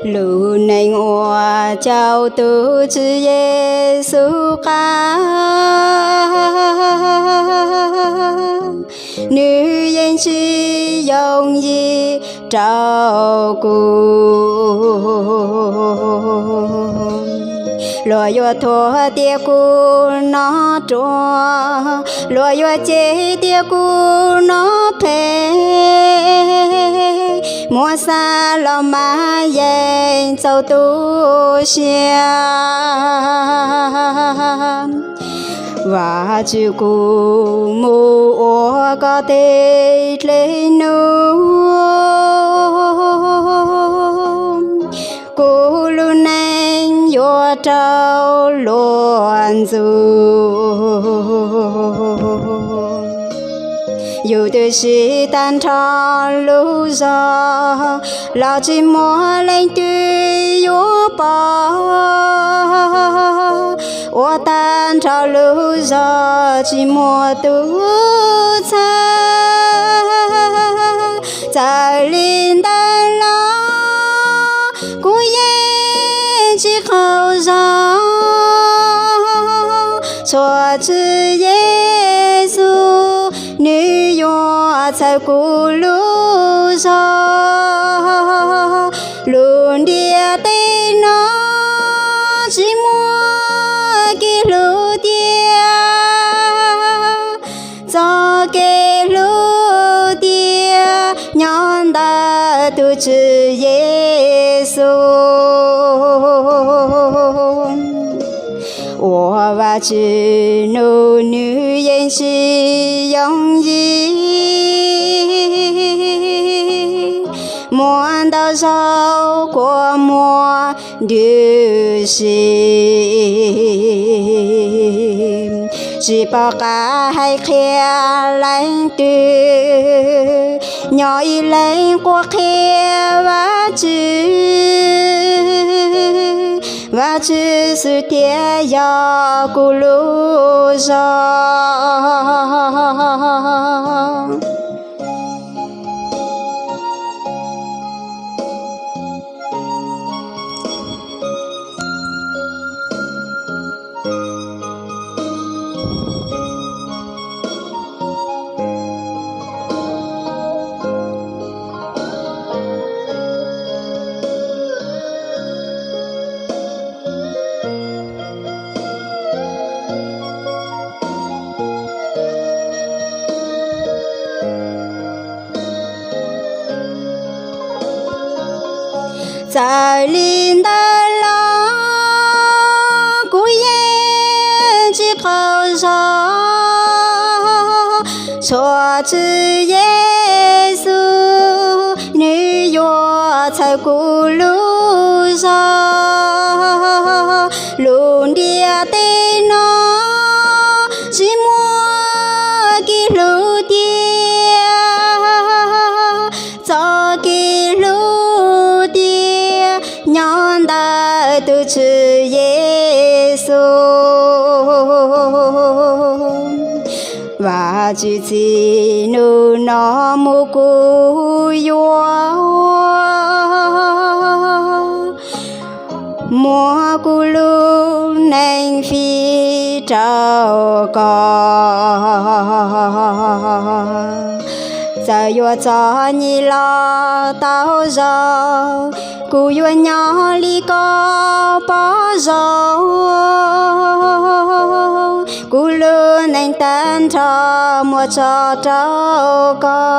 Lub neej uas caum tus Tswv Yexus qab, nws yeej tsis yooj yim rau kuv. Luag yuav thuam tias kuv noj ruam, luag yuav cem tias kuv noj phem, muab xav los mas yeej txaus tu siab. Vajtswv, kuv mus ua koj tej dlej num, kuv lub neej yuav raug luag ntxub. Yus twb siv tag nrho lub zog los tsis muaj leej twg yuav pom, ua tag nrho lub zog tsis muaj tus txhawb. Txawm li ntawd los kuv yeej tsis qaug zog. Txhua Tswv Yexus, nws yuav txhawb kuv lub zog. Lub ntiaj teb no tsis muaj kev hlub tiag, txoj kev hlub tiag nyob ntawm tus Tswv Yexus. Ua Vajtswv num nws yeej tsis yooj yim, muaj ntau zaug kua muag ntuj si, tsis pom qab hais qhia leej twg, nyob ib leeg quaj qhia Vajtswv, Vajtswv xwb thiaj yog kuv lub zog. Txawm li ntawd los kuv yeej tsis qaug zog. Txhua Tswv Yexus, nws yuav txhawb kuv lub zog. Lub ntiaj teb no tsis muaj kev hlub tiag, txoj kev hlub tiag nyob ntawm tus Tswv Yexus. Vajtswv, txij hnub no mus kuv yuav muab kuv lub neej fij rau koj. Txawm yuav txom nyem los tau zoo, kuv yuav nyob li koj pom zoo. Kuv lub neej tag nrho muab tso rau koj.